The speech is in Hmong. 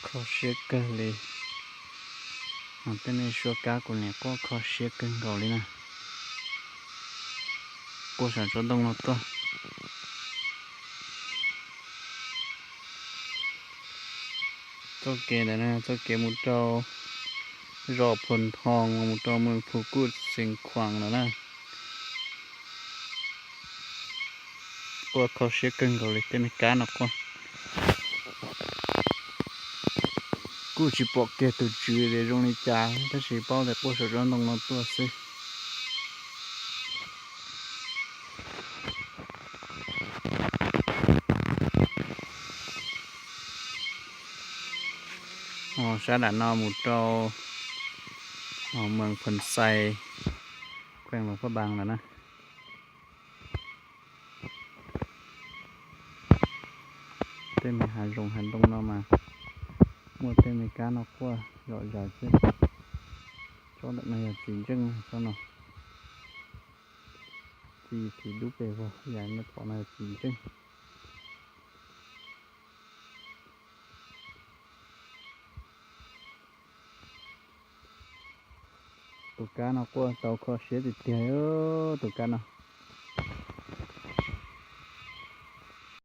Kho siab kawg li. Tej me suab kab kuv nim quaj kho siab kawg nkaus li na. Quaj saum tsob ntoo no tuaj. Txoj kev ntawm no, txoj kev mus rau zos Phu Thoo, mus rau moos Phu Kuj Xeev Khuam lawm na. Quaj kho siab kawg nkaus li tej me kab no quaj. Kuj tsis pom kiag tus tswv tias zoo li cas tab sis paub tias quaj saum tsob ntoo no tuaj xwb. Sab nram no mus rau moos Phu Xais, khuees Luas Phaj Npaas lawm na. Tej me hav zoov hav ntoo no mas muaj tej me kab no quaj zom zaws xwb. Tsob ntawm no yog txiv ntseej, tsob no txiv, txiv dub pes vog, yam nej pom no yog txiv ntseej. Tus kab no quaj tau kho siab tiag tiag, tus kab no.